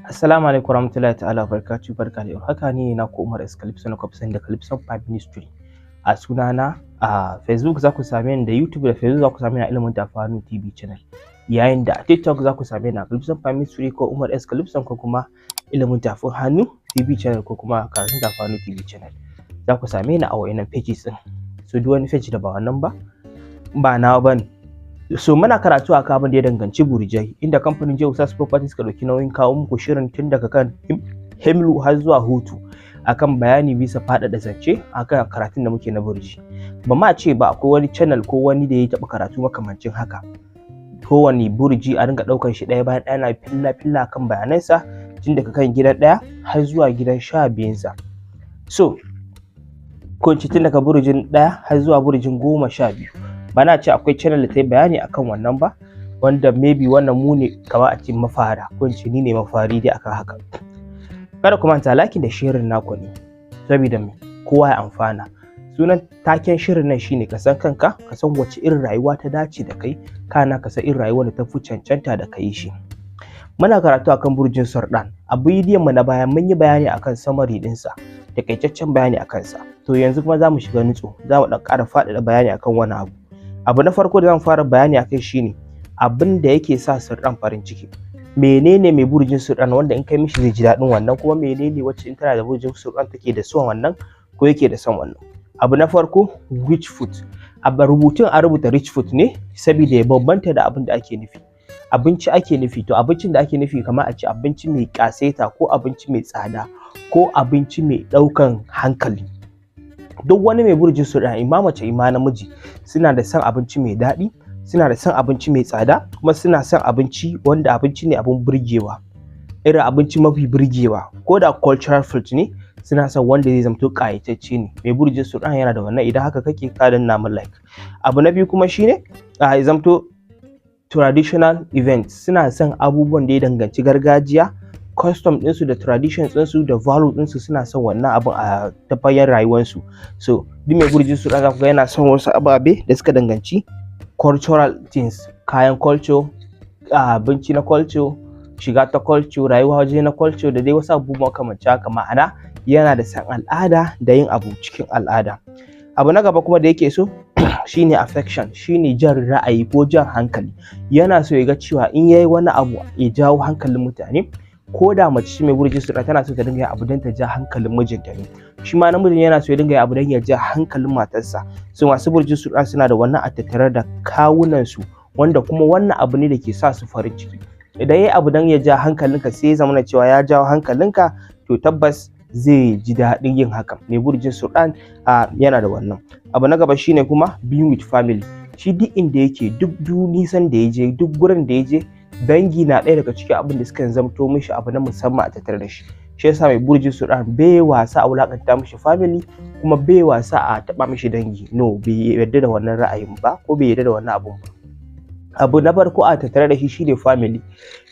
Assalamu alaikum warahmatullahi ta'ala barakatuh. Barka da haka, ni na ku Umar S Calypso na kwafsan da Calypso 5 Ministry. A sunana a Facebook za ku same ni, da YouTube da Facebook za ku same ni a Ilimin Tafanu TV channel, yayin da a TikTok za ku same ni a Calypso 5 Ministry ko Umar S Calypso ko kuma Ilimin Tafin Hannu TV channel ko kuma Karatun Tafin Hannu TV channel. Za ku same ni a wayannan pages din. So duk wani page da ba wannan ba, ba nawa bane. So muna karatu a abin da ya danganci burjai, inda kamfanin Jay Usas Properties ka dauki nauyin kawo muku shirin tun daga kan hemlu har zuwa hutu, akan bayani bisa faɗaɗa zance akan karatun da muke na burji. Ba ma ce ba akwai wani channel ko wani da ya taɓa karatu makamancin haka, kowane burji a ringa ɗaukar shi ɗaya bayan ɗaya na filla filla kan bayanansa, tun daga kan gidan 1 har zuwa gidan 12-nsa. So ko in ce tun daga burjin 1 har zuwa burjin 12. Ba na ce akwai channel da ta yi bayani akan wannan ba, wanda maybe wannan mu ne kamar a ce mafara, ko in ce ni ne mafari dai akan haka. Kada ku manta, liking da sharing naku ne, saboda me kowa ya amfana. Sunan taken shirin nan shine ka san kanka, ka san wace irin rayuwa ta dace da kai, kana ka san irin rayuwar da ta fi cancanta da kai shi. Muna karatu akan burjin Sardan. A bidiyon mu na baya mun yi bayani akan summary ɗinsa, takaitaccen bayani akan sa. To yanzu kuma za mu shiga nutso, za mu ɗan ƙara faɗaɗa bayani akan wani abu. Abu na farko da zan fara bayani akai shine abin da yake sa Sardan farin ciki. Menene mai burjin Sardan wanda in kai mishi zai ji daɗin wannan, kuma menene wacce in tana da burjin Sardan take da son wannan ko yake da son wannan? Abu na farko, rich food. A rubutun a rubuta rich food ne saboda ya bambanta da abin da ake nufi. Abinci ake nufi. To abincin da ake nufi, kamar a ce abinci mai ƙasaita ko abinci mai tsada ko abinci mai ɗaukan hankali. Duk wani mai burjin Sardan, imma mace imma namiji, suna da son abinci mai daɗi, suna da son abinci mai tsada, kuma suna son abinci wanda abinci ne abin burgewa, irin abinci mafi burgewa. Ko da cultural food ne, suna son wanda zai zamto ƙayatacce ne. Mai burjin Sardan yana da wannan. Idan haka kake, ka danna min like. Abu na biyu kuma shine a zamto traditional events. Suna son abubuwan da ya danganci gargajiya, custom ɗinsu da traditions ɗinsu da value ɗinsu. Suna son wannan abun a ta rayuwarsu. So duk mai burjin Sardan za ku ga yana son wasu ababe da suka danganci cultural things, kayan culture, abinci na culture, shiga ta culture, rayuwa waje na culture, da dai wasu abubuwa makamancin haka. Ma'ana yana da son al'ada da yin abu cikin al'ada. Abu na gaba kuma da yake so shine affection, shine jan ra'ayi ko jan hankali. Yana so ya ga cewa in yayi wani abu ya jawo hankalin mutane. Ko da mace ce mai burjin Sardan, tana so ta dinga yin abu don ta ja hankalin mijinta ne. Shi ma namijin yana so ya dinga yin abu don ya ja hankalin matarsa. So masu burjin Sardan suna da wannan a tattare da kawunan su, wanda kuma wannan abu ne da ke sa su farin ciki. Idan yayi abu don ya ja hankalinka, sai ya zamana cewa ya jawo hankalinka, to tabbas zai ji daɗin yin hakan. Mai burjin Sardan yana da wannan. Abu na gaba shine kuma being with family. Shi duk inda yake, duk nisan da ya je, duk gurin da ya je, dangi na ɗaya daga cikin abin da suka zamto mishi abu na musamman a tattare da shi. Shi yasa mai burjin Sardan bai wasa a wulakanta mishi family, kuma bai wasa a taɓa mishi dangi. No, bai yarda da wannan ra'ayin ba ko bai yarda da wannan abun ba. Abu na farko a tattare da shi shine family.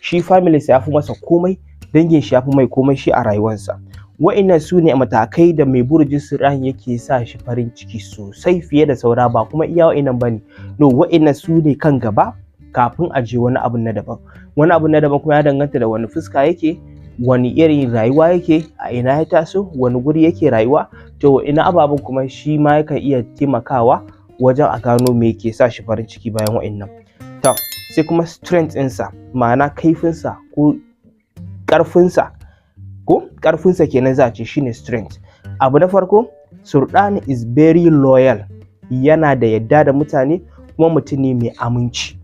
Shi family sa ya fi masa komai, dangin shi ya fi mai komai shi a rayuwarsa. Wa'innan su ne matakai da mai burjin Sardan yake sa shi farin ciki sosai fiye da saura. Ba kuma iya wa'innan bane, no, wa'innan su ne kan gaba kafin a je wani abun na daban. Wani abun na daban kuma ya danganta da wani fuska yake, wani irin rayuwa yake, a ina ya taso, wani guri yake rayuwa. To ina ababen kuma shi ma yakan iya taimakawa wajen a gano me ke sa shi farin ciki bayan wa'innan. To sai kuma strength ɗinsa, ma'ana kaifinsa ko ƙarfinsa, ko ƙarfinsa kenan za a ce, shine strength. Abu na farko, Surdan is very loyal. Yana da yadda da mutane, kuma mutum ne mai aminci.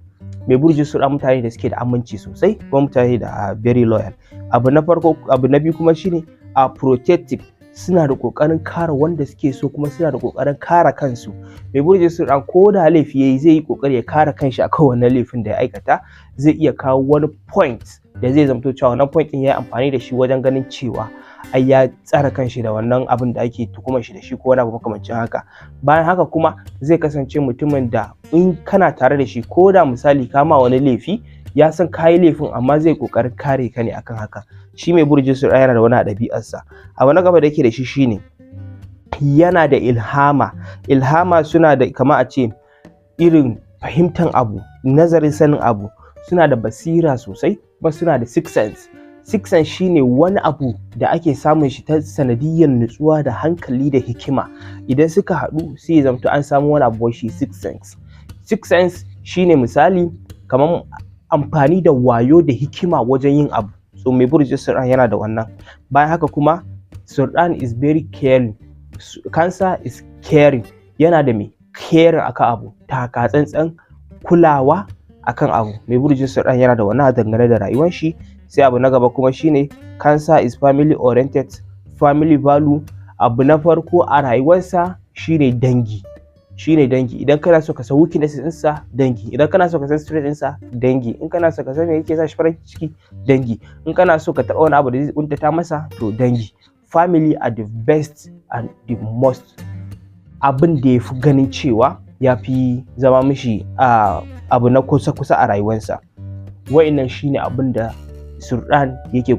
Mai burjin Surdan mutane da suke da aminci sosai, kuma mutane da very loyal. Abu na farko. Abu na biyu kuma shine a protective. Suna da ƙoƙarin kare wanda suke so, kuma suna da ƙoƙarin kare kansu. Mai burjin Surdan ko da laifi yayi, zai yi ƙoƙari ya kare kanshi akan wannan laifin da ya aikata. Zai iya kawo wani point da zai zamto cewa wannan point ɗin ya yi amfani da shi wajen ganin cewa ai ya tsare kanshi da wannan abin da ake tuhumar shi da shi ko wani abu makamancin haka. Bayan haka kuma zai kasance mutumin da in kana tare da shi, ko da misali ka ma wani laifi, ya san ka yi laifin, amma zai ƙoƙarin kare ka ne akan haka. Shi mai burjin Surdan yana da wani a ɗabi'arsa. Abu na gaba da yake da shi shine yana da ilhama. Ilhama, suna da kama a ce irin fahimtar abu, nazarin sanin abu. Suna da basira sosai, kuma suna da sixth sense. Sixth sense shine wani abu da ake samun shi ta sanadiyyar nutsuwa da hankali da hikima. Idan suka haɗu, sai ya zamto an samu wani abu shi sixth sense. Sixth sense shine misali kamar amfani da wayo da hikima wajen yin abu. So mai burjin Surɗan yana da wannan. Bayan haka kuma, Surɗan is very caring. Cancer is caring. Yana da mai caring akan abu, taka tsantsan, kulawa akan abu. Mai burjin Surɗan yana da wannan dangane da rayuwar shi. Sai abu na gaba kuma shine Cancer is family oriented, family value. Abu na farko a rayuwarsa shine dangi. Shine dangi. Idan kana so ka san weakness ɗinsa, dangi. Idan kana so ka san strength ɗinsa, dangi. In kana so ka san me yake sa shi farin ciki, dangi. In kana so ka taɓa wani abu da zai kuntata masa, to dangi. Family are the best and the most abin da ya fi ganin cewa ya fi zama mishi abu na kusa-kusa a rayuwarsa. Wa'innan shine abin da Surɗan yake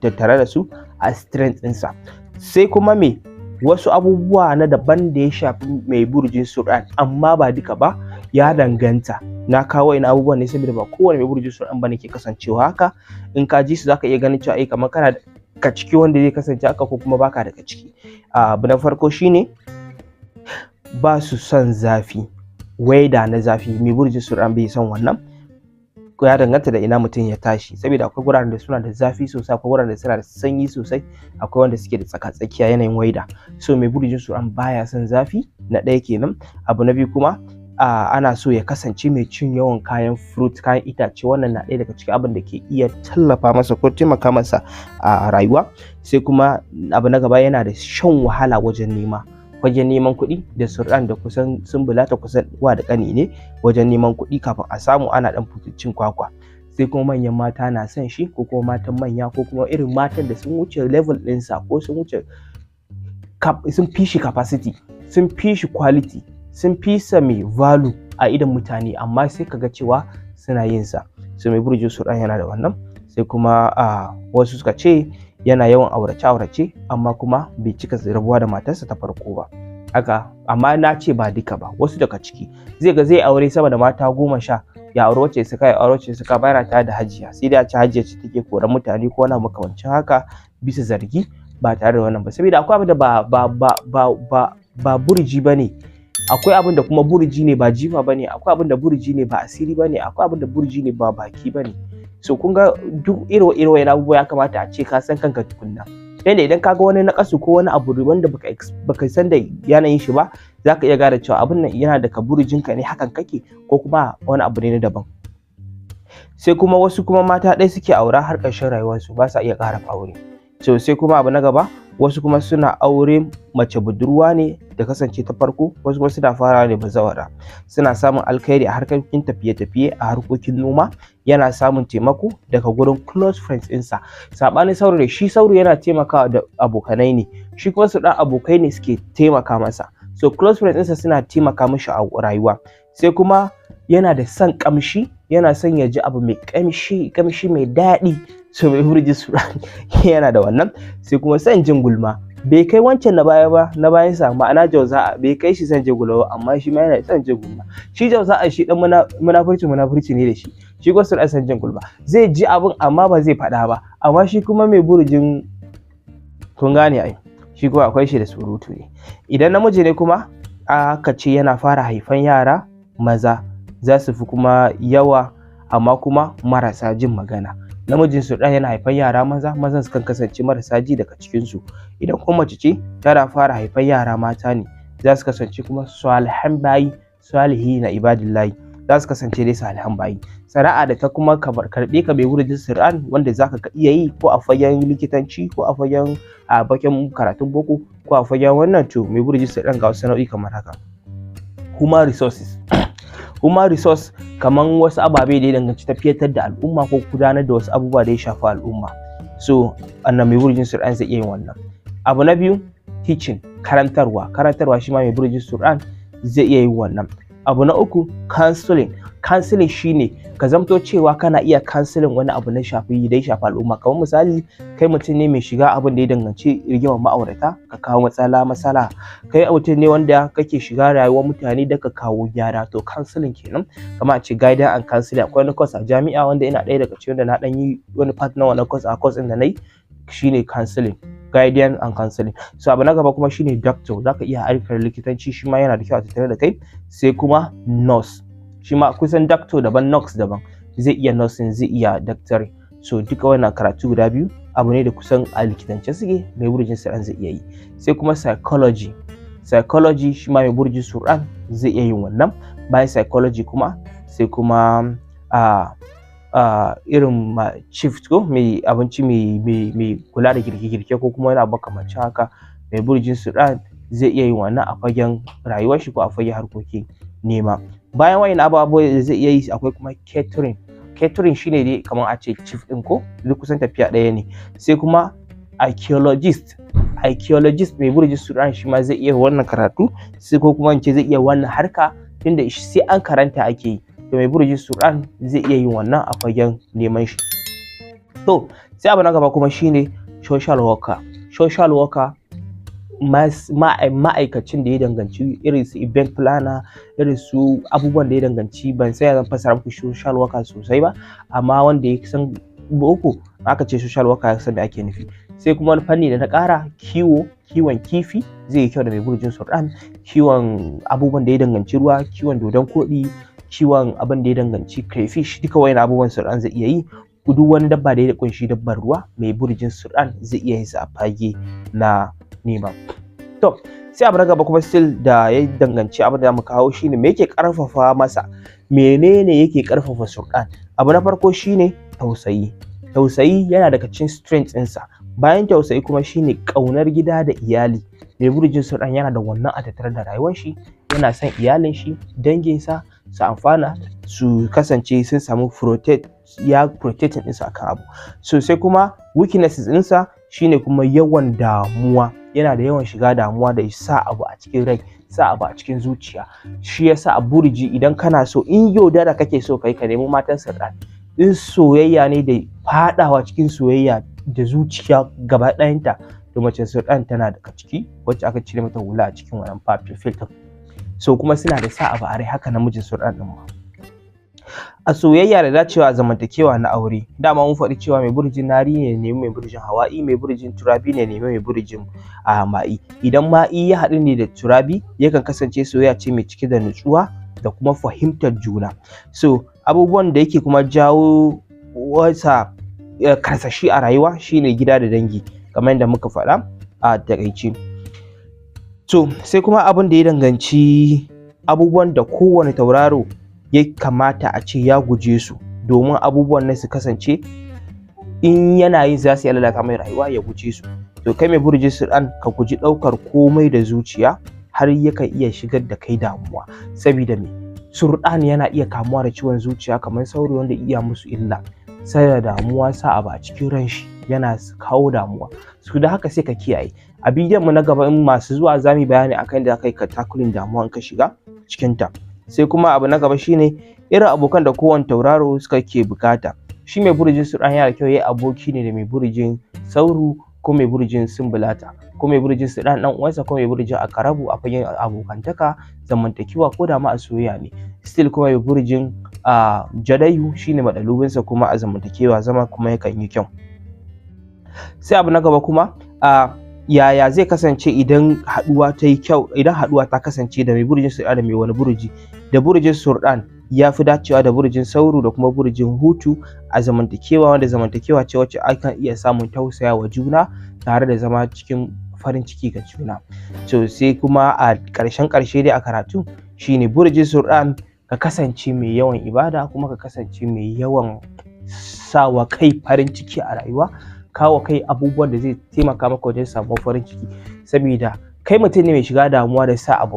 tattare da su a strength ɗinsa. Sai kuma me wasu abubuwa na daban da ya shafi mai burjin Surɗan, amma ba duka ba, ya danganta. Na kawo ina abubuwan ne saboda ba kowane mai burjin Surɗan bane ke kasancewa haka. In ka ji su, zaka iya ganin cewa eh, kamar kana ka ciki wanda zai kasance haka ko kuma baka daga ciki. Abu na farko shine ba su son zafi, weather na zafi. Mai burjin Surɗan bai son wannan. Ya danganta da ina mutum ya tashi, saboda akwai guraren da suna da zafi sosai, akwai guraren da suna da sanyi sosai, akwai wanda suke da tsaka-tsakiya yanayin weather. So mai burjin Surɗan baya son zafi, na ɗaya kenan. Abu na biyu kuma, ana so ya kasance mai cin yawan kayan fruit, kayan itace. Wannan na ɗaya daga cikin abin da ke iya tallafa masa ko taimaka masa a rayuwa. Sai kuma abu na gaba, yana da shan wahala wajen nema, wajen neman kuɗi. Da Surɗan da kusan Sumbula ta kusan wa da ƙani ne wajen neman kuɗi. Kafin a samu, ana ɗan cin kwakwa. Sai kuma manyan mata na son shi, ko kuma matan manya, ko kuma irin matan da sun wuce level ɗinsa, ko sun wuce, sun fi shi capacity, sun fi shi quality, sun fi sa mai value a idon mutane, amma sai kaga cewa suna yin sa. So mai burjin Surɗan yana da wannan. Sai kuma wasu suka ce yana yawan aurace-aurace, amma kuma bai cika rabuwa da matarsa ta farko ba haka. Amma na ce ba duka ba, wasu daga ciki. Zai ga zai aure sama da mata 10, ya aure wacce suka, ya aure wacce suka bayar ta da hajiya, sai dai a ce hajiya ce take koran mutane ko wani makamancin haka bisa zargi, ba tare da wannan ba, saboda akwai abin da ba burji bane, akwai abin da kuma burji ne ba jifa bane, akwai abin da burji ne ba asiri bane, akwai abin da burji ne ba baki bane. So kun ga duk irin irin wayannan abubuwa ya kamata a ce ka san kanka tukunna, yanda idan ka ga wani naƙasu ko wani abu wanda baka san da yanayin shi ba, zaka iya gane cewa abin nan yana daga burjinka ne hakan kake, ko kuma wani abu ne na daban. Sai kuma wasu kuma mata ɗaya suke aura har ƙarshen rayuwarsu, ba sa iya ƙara aure. So sai kuma abu na gaba, wasu kuma suna aure mace budurwa ne da kasance ta farko, wasu kuma suna farawa ne bazawara. Suna samun alkhairi a harkokin tafiye-tafiye, a harkokin noma. Yana samun taimako daga gurin close friends ɗinsa, saɓanin sauro. Shi sauro yana taimakawa da abokanai ne, shi kuma su ɗan abokai ne suke taimaka masa. So close friends ɗinsa suna taimaka mishi a rayuwa. Sai kuma yana da son ƙamshi, yana son ya ji abu mai ƙamshi, ƙamshi mai daɗi. So mai burji su yana da wannan. Sai kuma son jin gulma. Bai kai wancan na baya ba, na bayan sa, ma'ana Jauza'a, bai kai shi son jin gulma ba, amma shi ma yana son jin gulma. Shi Jauza'a shi dan munafurci munafurci ne da shi, shi kuma suna son jin gulma. Zai ji abin amma ba zai faɗa ba. Amma shi kuma mai burjin, kun gane ai, shi kuma akwai shi da surutu ne. Idan namiji ne kuma, aka ce yana fara haifan yara maza, za su fi kuma yawa, amma kuma marasa jin magana. Namijin su ɗan yana haifan yara maza, mazan sukan kasance marasa ji daga cikinsu. Idan kuma mace ce, tana fara haifan yara mata ne, za su kasance kuma salihan bayi, salihina ibadillahi, za su kasance dai salihan bayi. Sana'a da ta kuma karɓe ka mai wurin sir'an wanda zaka ka iya yi, ko a fagen likitanci, ko a fagen a bakin karatun boko, ko a fagen wannan, to mai wurin sir'an ga wasu sana'o'i kamar haka: human resources. Human resource kaman wasu ababe da ya danganci tafiyatar da al'umma ko gudanar da wasu abubuwa da ya shafi al'umma. So annan mai burjin sur'an zai iya yin wannan. Abu na biyu, teaching, karantarwa. Karantarwa shi ma mai burjin sur'an zai iya yin wannan. Abu na gaba, Abu na uku, counseling. Counseling shine ka zamto cewa kana iya counseling wani abu na shafi da ya shafi al'umma. Kamar misali, kai mutum ne mai shiga abin da ya danganci rigimar ma'aurata, ka kawo matsala. Kai mutum ne wanda kake shiga rayuwar mutane da ka kawo gyara, to counseling kenan. Kamar a ce guidance and counseling. Akwai wani course a jami'a wanda ina ɗaya daga cikin wanda na ɗan yi wani part na wannan course, a course ɗin da na yi shine counseling, guidance and counseling. So abu na gaba kuma shine doctor. Zaka iya harkar likitanci, shi ma yana da kyau a tattare da kai. Sai kuma nurse, shi ma kusan doctor daban, nurse daban, zai iya nursing, zai iya doctor. So duka wannan karatu guda biyu abu ne da kusan a likitance suke, mai burjin Surɗan zai iya yi. Sai kuma psychology. Psychology shi ma mai burjin Surɗan zai iya yin wannan. Bayan psychology kuma sai kuma a irin chef ko mai abinci, mai kula da girke-girke ko kuma wani abu makamancin haka, mai burjin Surɗan zai iya yin wannan a fagen rayuwar shi ko a fagen harkokin nema. Bayan wayannan abubuwa da zai iya yi, akwai kuma catering. Catering shine dai kamar a ce chef ɗin, ko duk kusan tafiya ɗaya ne. Sai kuma archaeologist. Archaeologist, mai burjin Surɗan shi ma zai iya wannan karatu, sai ko kuma in ce zai iya wannan harka, tunda sai an karanta ake yi. To mai burjin Surɗan zai iya yin wannan a fagen neman shi. To sai abu na gaba kuma shine social worker. Social worker, ma'aikacin da ya danganci irin su event planner, irin su abubuwan da ya danganci, ban sai zan fassara muku social worker sosai ba, amma wanda ya san boko, aka ce social worker, ya san me ake nufi. Sai kuma wani fanni da na ƙara, kiwo, kiwon kifi zai yi kyau da mai burjin Surɗan, kiwon abubuwan da ya danganci ruwa, kiwon dodon koɗi, kiwon abin da ya danganci crayfish, duka wayannan abubuwan Surɗan zai iya yi. Duk wani dabba da ya kunshi dabbar ruwa, mai burjin Surɗan zai iya yin sa a fage na nema. To sai abu na gaba kuma still da ya danganci abin da mu kawo shine me yake karfafa masa, menene yake karfafa Surɗan. Abu na farko shine tausayi. Tausayi yana daga cikin strength ɗinsa. Bayan tausayi kuma shine ƙaunar gida da iyali. Mai burjin Surɗan yana da wannan a tattare da rayuwar shi, yana son iyalin shi, danginsa su amfana, su kasance sun samu protect, ya protecting ɗinsu akan abu. So sai kuma weaknesses ɗinsa shine kuma yawan damuwa. Yana da yawan shiga damuwa da sa abu a cikin rai, sa abu a cikin zuciya. Shi yasa a burji idan kana so, in yaudara kake so kai, ka nemi matan Surɗan. In soyayya ne da faɗawa cikin soyayya da zuciya gaba ɗayanta, to mace Surɗan tana daga ciki wacce aka cire mata hula a cikin wannan filter. So kuma suna da sa abu a rai, haka namijin Surɗan ɗin ma. A soyayya da dacewa a zamantakewa na aure, dama mun faɗi cewa mai burjin nari ne nemi mai burjin hawa'i, mai burjin turabi ne nemi mai burjin ma'i. Idan ma'i ya haɗu ne da turabi, yakan kasance soyayya ce mai cike da nutsuwa da kuma fahimtar juna. So abubuwan da yake kuma jawo wasa karsashi a rayuwa shine gida da dangi, kamar yadda muka faɗa a taƙaice. So sai kuma abin da ya danganci abubuwan da kowane tauraro ya kamata a ce ya guje su, domin abubuwan nan su kasance in yana yin za su iya lalata mai rayuwa, ya guje su. To kai mai burjin Surɗan, ka guji ɗaukar komai da zuciya har yakan iya shigar da kai damuwa, sabida me? Surɗan yana iya kamuwa da ciwon zuciya kamar sauro wanda iya musu illa. Sai da damuwa, sa abu a cikin ran shi yana kawo damuwa. Su da haka sai ka kiyaye. A bidiyon mu na gaba in masu zuwa, za mu yi bayani akan yadda za ka yi tackling damuwa in ka shiga cikin ta. Sai kuma abu na gaba shine irin abokan da kowane tauraro suka ke bukata. Shi mai burjin Surɗan yana da kyau yayi aboki ne da mai burjin sauru, ko mai burjin sumbulata, ko mai burjin Surɗan ɗan uwansa, ko mai burjin akarabu a fagen abokantaka, zamantakewa, ko da ma a soyayya ne. Still kuma mai burjin jadayu shine maɗalubinsa kuma a zamantakewa, zama kuma yakan yi kyau. Sai abu na gaba kuma, yaya zai kasance idan haɗuwa ta yi kyau, idan haɗuwa ta kasance da mai burjin Surɗan da mai wani burji? Da burjin Surɗan ya fi dacewa da burjin sauru da kuma burjin hutu a zamantakewa, wanda zamantakewa ce wacce akan iya samun tausayawa juna tare da zama cikin farin ciki ga juna. So sai kuma a ƙarshen ƙarshe dai a karatu shine burjin Surɗan, ka kasance mai yawan ibada, kuma ka kasance mai yawan sawa kai farin ciki a rayuwa, kawo kai abubuwan da zai taimaka maka wajen samuwar farin ciki, saboda kai mutum ne mai shiga damuwa da sa abu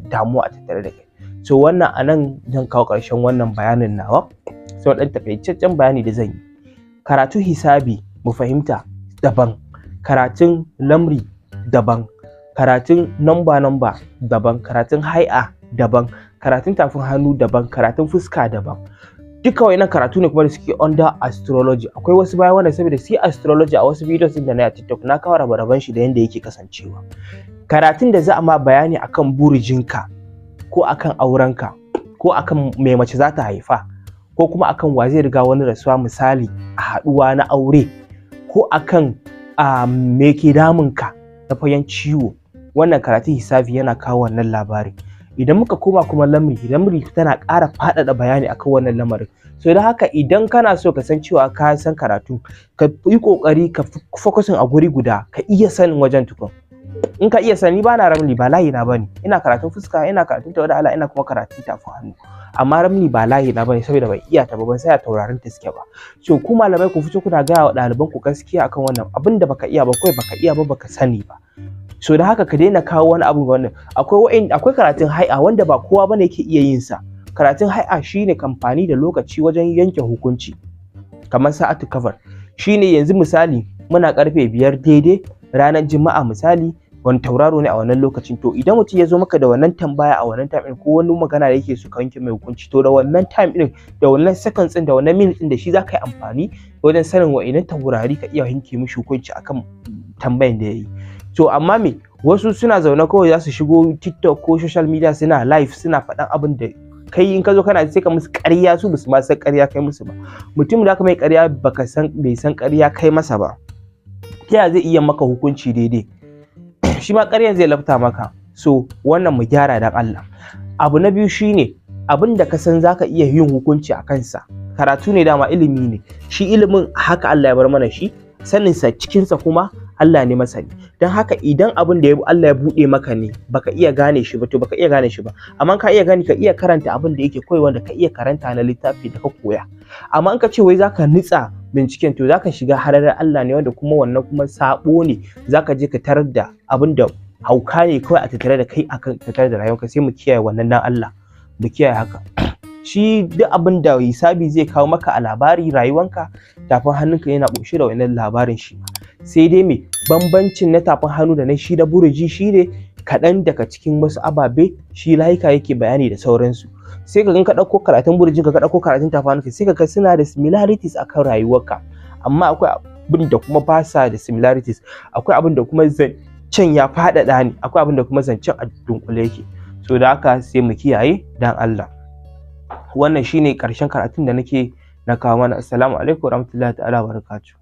damuwa a tattare da kai. So wannan a nan zan kawo ƙarshen wannan bayanin nawa, sai ɗan takaitaccen bayani da zan yi. Karatu hisabi mu fahimta daban, karatun lamri daban, karatun namba namba daban, karatun hai'a daban, Karatun tafin hannu daban, karatun fuska daban. Duka wayannan karatu ne kuma da suke under astrology. Akwai wasu baya wanda saboda sai astrology a wasu videos din da na yi a TikTok na kawo rabe-raben shi da yanda yake kasancewa. Karatun da za a ma bayani akan burjinka ko akan aurenka ko akan me mace za ta haifa ko kuma akan wa zai riga wani rasuwa misali a haɗuwa na aure ko akan me ke damunka na fagen ciwo, wannan karatun hisabi yana kawo wannan labarin. Idan muka koma kuma lamri, lamri tana ƙara faɗaɗa bayani akan wannan lamarin. So don haka idan kana so ka san cewa ka san karatu, ka yi ƙoƙari ka focusing a guri guda, ka iya sanin wajen tukun. In ka iya sani, ba na ramli, ba layi na bane. Ina karatun fuska, ina karatun tawada ala, ina kuma karatun tafin hannu, amma ramli ba layi na bane saboda ban iya ta ba, ban saya taurarin ta suke ba. So ku malamai ku fito kuna gaya wa ɗaliban ku gaskiya akan wannan abin da baka iya ba, kawai baka iya ba, baka sani ba. So da haka ka daina kawo wani abu wannan. Akwai karatun hai'a wanda ba kowa bane yake iya yin sa. Karatun hai'a shine kamfani da lokaci wajen yanke hukunci, kamar sa'atu kafar. Shine yanzu misali muna karfe 5 daidai ranar Juma'a misali, wani tauraro ne a wannan lokacin. To idan mutum ya zo maka da wannan tambaya a wannan time din ko wani magana da yake so ka yanke mai hukunci, to da wannan time din, da wannan seconds din, da wannan minute din, da shi za ka yi amfani wajen sanin wa'innan taurari ka iya yanke mishi hukunci akan tambayan da ya yi. To amma me wasu suna zaune kawai za su shigo TikTok ko social media suna live suna faɗan abin da kai in ka zo kana sai ka musu ƙarya, su basu ma san ƙarya kai musu ba. Mutum da aka mai ƙarya baka san bai san ƙarya kai masa ba, ta yaya zai iya maka hukunci daidai? Shi ma ƙaryan zai lafta maka. So wannan mu gyara dan Allah. Abu na biyu shine abin da ka san zaka iya yin hukunci a kansa. Karatu ne dama, ilimi ne shi. Ilimin haka Allah ya bar mana shi, saninsa cikinsa kuma Allah ne masani. Don haka idan abin da Allah ya buɗe maka ne baka iya gane shi ba, to baka iya gane shi ba. Amma ka iya gane, ka iya karanta abin da yake koyi wanda ka iya karanta na littafi da ka koya. Amma in ka ce wai zaka nitsa binciken, to zaka shiga hararar Allah ne, wanda kuma wannan kuma sabo ne. Zaka je ka tarar da abin da hauka ne kawai a tattare da kai, akan tattare da rayuwarka. Sai mu kiyaye wannan dan Allah, mu kiyaye haka. Shi duk abin da hisabi zai kawo maka a labari rayuwanka, tafin hannunka yana ƙunshe da wannan labarin shi. Sai dai me bambancin na tafin hannu da na shi da buruji shine kaɗan daga cikin wasu ababe shi layuka yake bayani da sauransu. Sai ka ka ɗauko karatun burujin ka, ɗauko karatun tafin hannunka, sai ka ga suna da similarities akan rayuwarka. Amma akwai abin da kuma ba sa da similarities, akwai abin da kuma zancen ya faɗaɗa ne, akwai abin da kuma zancen a dunkule yake. So da haka sai mu kiyaye dan Allah. Wannan shine ƙarshen karatun da nake na kawo mana. Assalamu alaikum warahmatullahi ta'ala wabarakatuh.